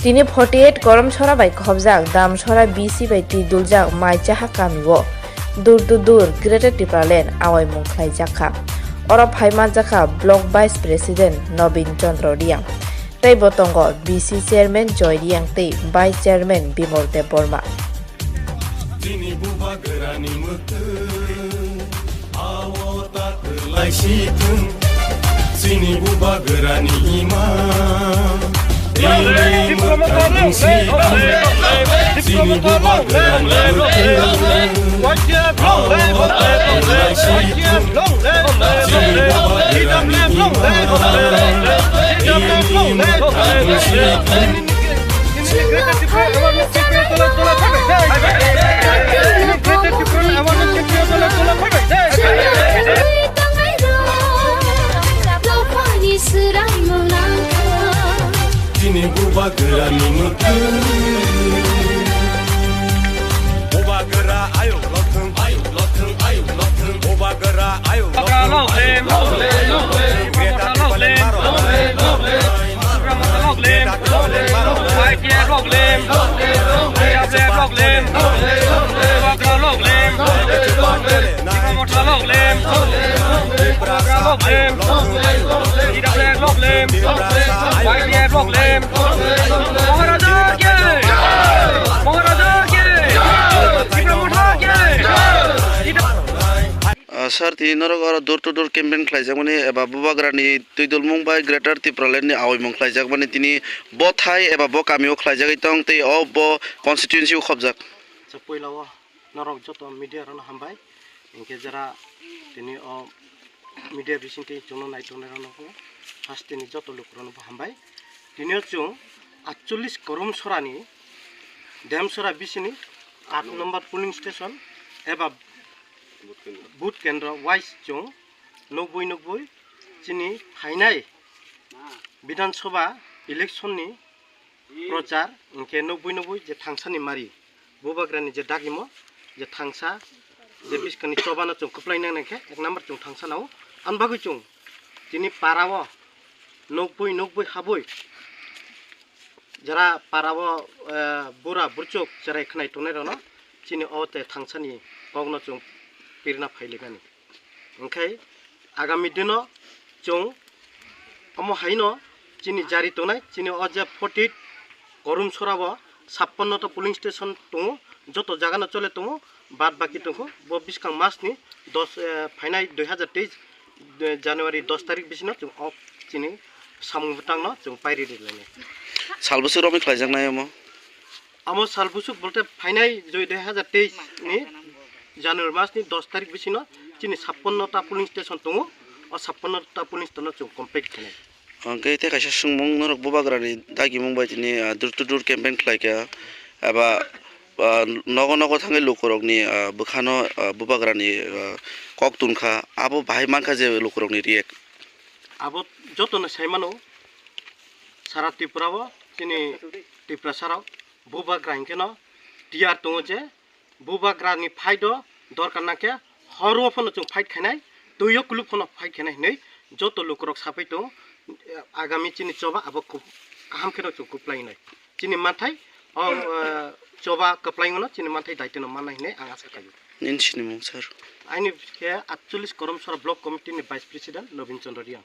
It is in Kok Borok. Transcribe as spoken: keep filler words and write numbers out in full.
Tini forty eight Koromsora bai khobjak Damsora B C bai twi duljak Maichaha kamio Dur to Dur Greater Tipraland awaimung khlaijak kha. Oro phai manjak kha Block Vice President Nobin Chandra Reang, tei bo tongo B C Chairman Joy Reang tei Vice Chairman Bimal Debbarma. Chini bubagrani mwktwi, awo ta kwlai si thung. Chini bubagrani ima, ini mwktwi si thung. Chini bubagrani mwktwi, awo ta kwlai si thung. Chini bubagrani ima, ini mwktwi si thung. Chini bubagrani mwktwi. Bubagra ayuk lothung, ayuk lothung, ayuk lothung. Bubagra ayuk lothung, ayuk lothung. Bubagra lothung. Bubagra loklem, Y T F loklem, T W F loklem, Bubagra loklem, Tipra Motha loklem, Bubagra loklem, T W F loklem, Y T F loklem, Maharaja ki, Maharaja ki, Tipra Motha ki. Ah, sir, tini norok oro door to door campaign khlaijakmani eba Bubagrani twidulmung bai Greater Tipraland ni awaimung khlaijakmani tini bo thai eba bo kamio khlaijagwi tong tei o bo constituency o khobjak. Sa puila o norok joto media rokno hambai, hinkhe jara tini o media bisingtwi chwngno naitongnai rokno haste ni joto lukurokno bo hambai. Tini o chwng atchollish Koromsorani Demsora bisini aat number polling station eba Vote kendro wise chwng nukbui nukbui chini phainai Bidhan Sabha election ni prochar hinkhe nukbui nukbui je thangsani mari Bubagrani je dagimo je thangsa je bwskangni chobano chwng kwplai nang nangkhe ek number chwng thangsa nao. Ani bagwi chwng tini para o nukbui nukbui habwi jara para o, eh, bura burchuk cherai khnai tongnai rokno chini o te thangsani kokno chwng pirna phailikani. Hinkhe agami dino chwng omo haino chini jari tongnai, chini o je forty Koromsora o sappanno ta polling station tongo, joto jaga no chole tongo, bad baki tongo bo bwskang mas ni dos, eh, phainai dui hazar teis, eh, January dos tarik bisino chwng o chini samung bwtang no chwng pairi ri lainai. Sal bwswk romwi khlaijaknai omo? Amo sal bwswk bolte phainai joi dui hazar teis ni January mas ni dos tarik bisino chini sappanno ta polling station tongo, o sappanno ta polling station no chwng complete khainai. Hwnkhe tei kaisa swngmung norok Bubagrani dagimung bai tini, ah, door to door campaign khlai kha, eba, ah, nogo nogo thangwi lukurokni, ah, bwkhano, ah, Bubagrani, ah, kok tun kha, abo bahai mankha je lukurokni react. Abo jotono sai mano, sara Tripura o chini Tiprasa rok Bubagra hinkhe no tiyar tongo je Bubagrani fight o dorkar nangkhe horo phano chwng fight khainai, twi o kuluk phano fight khainai hinwi joto lukurok sapai tongo. Agami chini choba abo kub-, kaham kheno chwng kwplai nai. Chini manthai o, eh, choba kwplai no chini manthai daitino mannai hinwi ang asa khaio. Nini sinimung sir? Aini khe atchollish Koromsora Block Committee ni Vice President Nobin Chandra Reang.